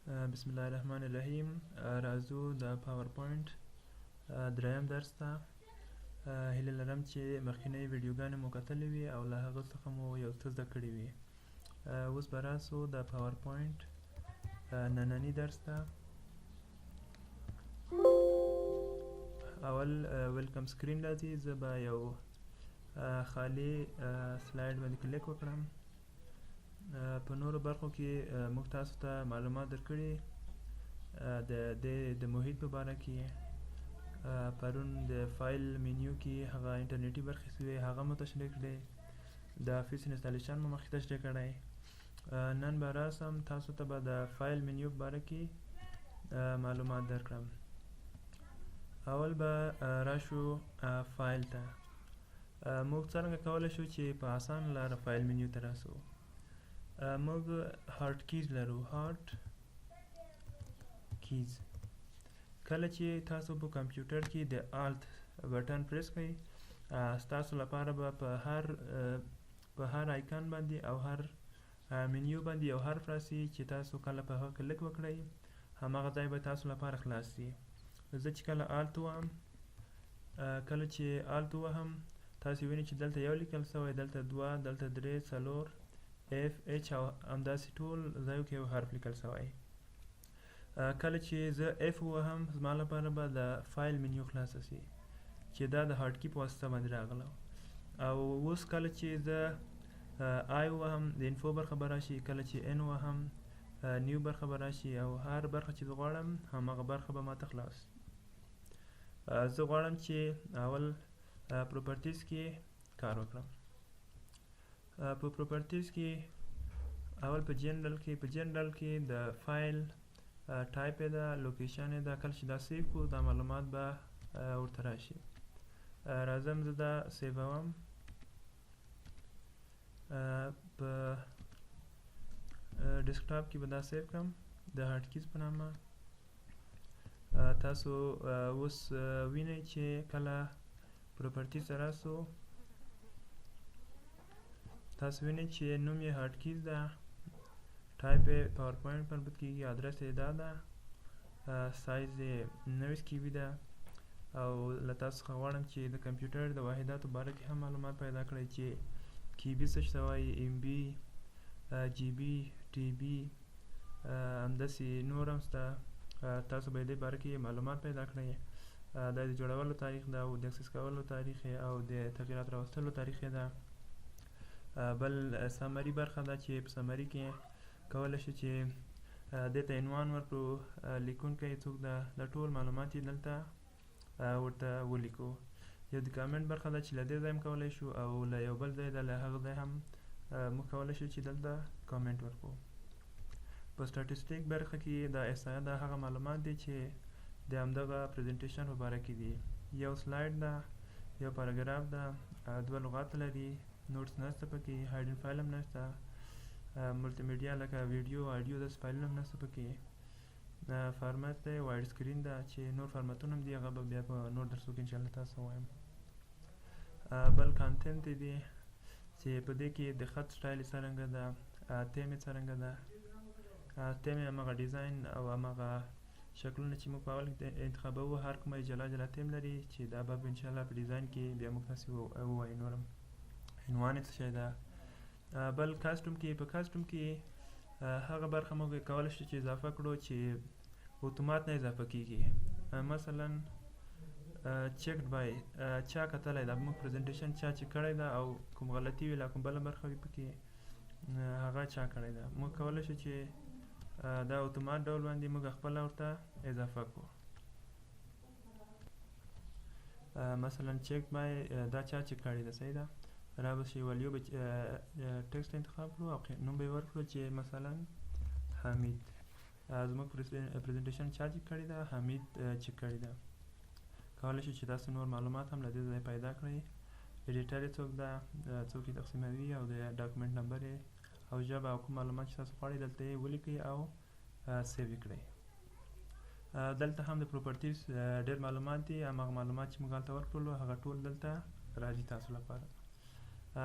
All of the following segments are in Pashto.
بسم الله الرحمن الرحیم. راځو د پاورپوینټ دریم درس ته. هیله لرم چې مخکینۍ ویډیوګانې مو کتلې وي او له هغه څخه مو یو څه زده کړي وي. اوس به راسو د پاورپوینټ ننني درس ته. اول welcome screen راځي. زه به یو خالي slide باندې کلیک وکړم. په نورو برخو کې موږ تاسو ته معلومات درکړي د دې د محیط په باره کې. پرون د file menu کې هغه انټرنیټي برخې سوې، هغه مو تشریح کړې. د Office installation مو مخکې تشریح کړی. نن به راسم تاسو ته به د file menu په باره کې معلومات درکړم. اول به راشو فایل ته. موږ څرنګه کولی شو چې په اسانه لاره file menu ته راسو؟ موږ hot keys لرو. hot keys، کله چې تاسو په کمپیوټر کې د Alt button press کړئ، ستاسو لپاره به په هر icon باندې او هر مینیو باندې یو حرف راسي چې تاسو کله په هغه کلیک وکړئ، هماغه ځای به تاسو لپاره خلاص سي. زه چې کله Alt وهم، کله چې Alt ووهم، تاسو وینئ چې دلته یو لیکل سوی، دلته دوه، دلته درې، څلور، F، H او همداسې ټول ځایو کې یو حرف لیکل سوی. کله چې زه F ووهم، زما لپاره به د file menu خلاصه سي چې دا د hot key په واسطه باندې راغله. او اوس کله چې زه I ووهم، د info برخه به راشي. کله چې N ووهم، new برخه به راشي او هر برخه چې زه غواړم، هماغه برخه به ماته خلاص. زه غواړم چې اول properties کې کار وکړم. په properties کې اول په جنرال کې، په جنرال کې د file type ده، location ده. کله چې دا save کو، دا معلومات به ورته راشي. راځم، زه دا save وم، په desktop کې به دا save کړم د hot keys په نامه. تاسو اوس وینئ چې کله properties ته راسو، تاسو وینئ چې نوم یې hot keys ده، ټایپ یې پاورپوینټ مربوط کیږي، ادرس یې دا ده، سایز یې 90 KB ده. او له تاسو څخه غواړم چې د کمپیوټر د واحداتو باره کې هم معلومات پیدا کړئ چې KB څه ته وایي، MB، GB، TB، همداسې نور هم شته. تاسو به دې باره کې معلومات پیدا کړئ. دا د جوړولو تاریخ ده او د access کولو تاریخ او د تغییرات راوستلو تاریخ ده. بل summary برخه ده چې په summary کې کولی شو چې دې ته عنوان ورکړو، لیکونکی څوک ده، دا ټول معلومات یې دلته ورته ولیکو. یو د کامنټ برخه ده چې له دې ځای هم کولی شو او له یو بل ځای ده، له هغه ځای هم موږ کولی شو چې دلته کامنټ ورکړو. په statistic برخه کې د احصایه ده، هغه معلومات دي چې د همدغه presentation په باره کې دي. یو slide ده، یو پاراګراف ده، دوه لغات لري، notes نشته پکې، hidden file هم نشته، multimedia لکه ویډیو، آډیو داسې فایلونه هم نشته پکې. فارمت دی wide screen ده چې نور فارمتونه هم دي، هغه به بیا په نور درسو کې انشاءالله تاسو وایم. بل content دی چې په دې کې د خط سټایل یې څرنګه ده، تیم یې څرنګه ده. تیم یې هماغه design او هماغه شکلونه چې موږ په اول کې انتخابوو، هر کومه یې جلا جلا تیم لري چې دا به انشاءالله په design کې بیا موږ تاسو ووایو. نورم عنوان یې څه شی ده. بل custom کې، په custom کې هغه برخه موږ کولی شو چې اضافه کړو چې اتومات نه اضافه کیږي. مثلا checked by، چا کتلی دا موږ presentation، چا چک کړی ده او کوم غلطي وي لا کوم بله برخه وي پکې، هغه چا کړی ده. موږ کولی شو چې دا اتومات ډول باندې موږ خپله ورته اضافه کړو. مثلا check by، دا چا چک کړی ده، صحیح ده. را به شي value به text انتخاب کړو او نوم به یې ورکړو چې مثلا حمید. زموږ presentation چا چک کړی ده؟ حمید چک کړی ده. کولی شئ چې تاسو نور معلومات هم له دې ځایه پیدا کړئ. editor یې څوک ده، څوک یې تقسیموي او د document number یې او ژبه او کوم معلومات چې تاسو غواړئ، دلته یې ولیکئ او save یې کړئ. دلته هم د properties ډېر معلومات دي. هماغه معلومات چې موږ هلته ورکړلو، هغه ټول دلته راځي تاسو لپاره.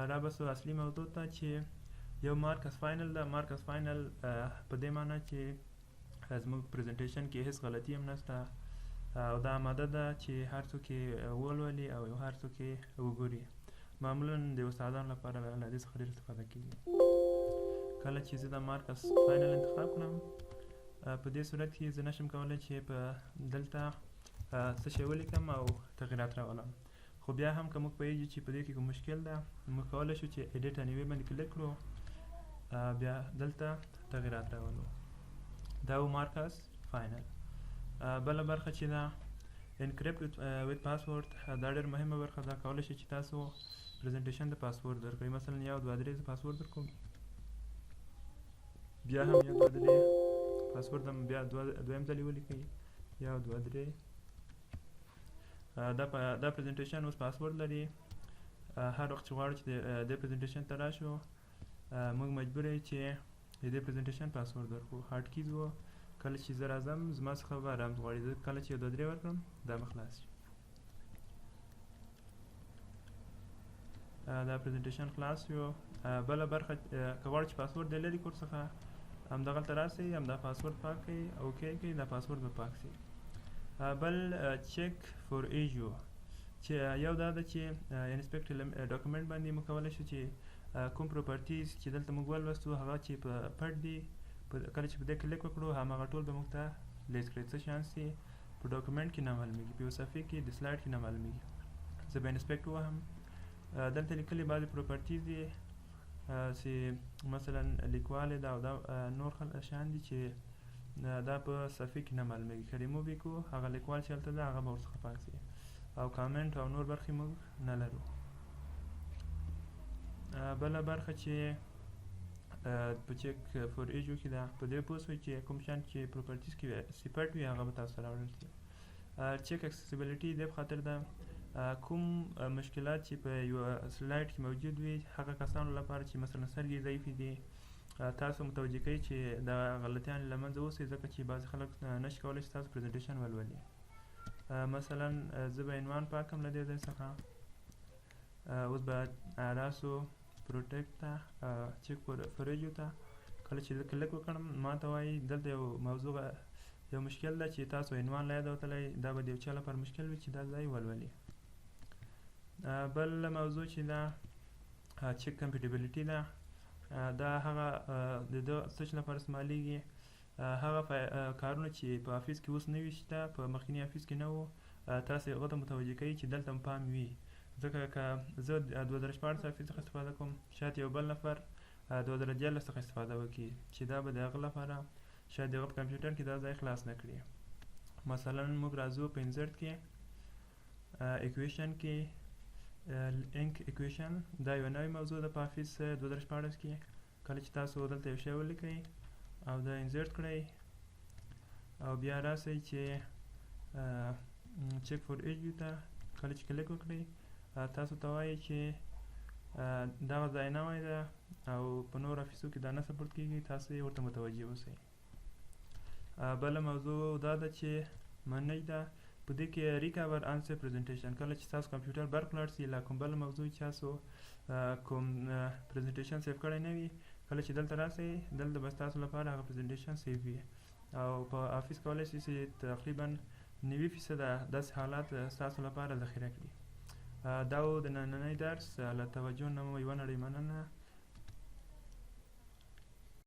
را به سو اصلي موضوع ته چې یو mark as final ده. mark as final په دې معنی چې زموږ presentation کې هیڅ غلطي هم نشته او دا آماده ده چې هر څوک یې ولولي او هر څوک یې وګوري. معمولا د استادانو لپاره له دې څخه ډېر استفاده کیږي. کله چې زه دا mark as final انتخاب کړم، په دې صورت کې زه نشم کولی چې په دلته څه شی ولیکم او تغیرات راولم. خو بیا هم که موږ پوهېږو چې په دې کې کوم مشکل ده، موږ کولی شو چې edit anyway باندې کلیک کړو، بیا دلته تغیرات راولو. دا و mark as final. بله برخه چې ده encrypt with password، دا ډېر مهمه برخه ده. کولی شئ چې تاسو presentation د پاسورډ درکړئ. مثلا 1 2 3 زه پاسورډ درکوم، بیا هم 1 2 3 پاسورډ هم بیا دویم ځل یې ولیکئ، 1 2 3. دا presentation اوس پاسورډ لري. هر وخت چې غواړو چې دې presentation ته راشو، موږ مجبور یو چې د دې presentation password ورکړو. hot keys و، کله چې زه راځم زما څخه به رمز غواړي. زه کله چې 1 2 3 ورکړم دا به خلاص شي. دا presentation خلاص شو. بله برخه که غواړو چې پاسورډ دې لرې کړو څخه، همدغلته راسئ، همدا پاسورډ پاک کړئ، okay کړئ، دا پاسورډ به پاک شي. بل check for issue، چې یو دا ده چې inspect document باندې موږ کولی شو چې کوم properties چې دلته موږ ولوستو هغه چې په پټ دي، کله چې په دې کلیک وکړو هماغه ټول به موږ ته لیست کړي. څه شیان چې په document کې نه معلومیږي، په یو صفحې کې د slide کې نه معلومیږي. زه به inspect ووهم. دلته لیکلي بعضې properties دي چې مثلا لیکوالی ده او دا نور شیان دي چې دا په صفحې کې نه معلومیږي. که ریموو یې کړو هغه لیکوال چې هلته ده هغه به ورڅخه پاک شي، او کامنټ او نور برخې موږ نه لرو. بله برخه چې په check for issue کې ده، په دې پوه شئ چې کوم شیان چې properties کې صفت وي هغه به تاسو ته راوړل شي. check accessibility دې په خاطر ده کوم مشکلات چې په یوه slide کې موجود وي هغه کسانو لپاره چې مثلا سترګې ضعیفې دي، تاسو متوجه کوي چې دا غلطیان له منځه اوسئ، ځکه چې بعضې خلک نشي کولی چې تاسو presentation ولولي. مثلا زه به عنوان پاک کړم له دې ځای څخه. اوس به راسو protect ته، check for issue ته. کله چې زه کلیک وکړم ما ته وایي دلته یو موضوع یو مشکل ده چې تاسو عنوان له یاده وتلی، دا به د یو چا لپاره مشکل وي چې دا ځای ولولي. بل موضوع چې ده check compatibility ده. دا هغه د ده څه چې لپاره استعمالیږي، هغه کارونه چې په آفیس کې اوس نه وي شته، په مخکني آفیس کې نه وو، تاسو هغه ته متوجه کوي چې دلته مو پام وي. ځکه که زه 2016 آفیس څخه استفاده کوم، شاید یو بل نفر 2013 څخه استفاده وکړي، چې دا به د هغه لپاره شاید د هغه په کمپیوټر کې دا ځای خلاص نه کړي. مثلا موږ راځو په insert کې equation کې link equation، دا یوه نوې موضوع ده په آفیس 2016 کې. کله چې تاسو دلته یو شی ولیکئ او دا insert کړئ او بیا راسئ چې check for issue ته کله چې کلیک وکړئ، تاسو ته وایي چې دغه ځای نوی ده او په نور آفیسو کې دا نه support کیږي، تاسو یې ورته متوجه اوسئ. بله موضوع دا ده چې manage ده، په دې کې recover unsaved presentation. کله چې تاسو کمپیوټر برق لاړ شي لا کوم بله موضوع چې تاسو کوم presentation save کړی نه وي، کله چې دلته راسئ دلته به ستاسو لپاره هغه presentation save وي. او په آفیس کولی شئ چې تقریبا 90% داسې حالات ستاسو لپاره ذخیره کړي. دا و د نننۍ درس. له توجه نه مو یوه نړۍ مننه.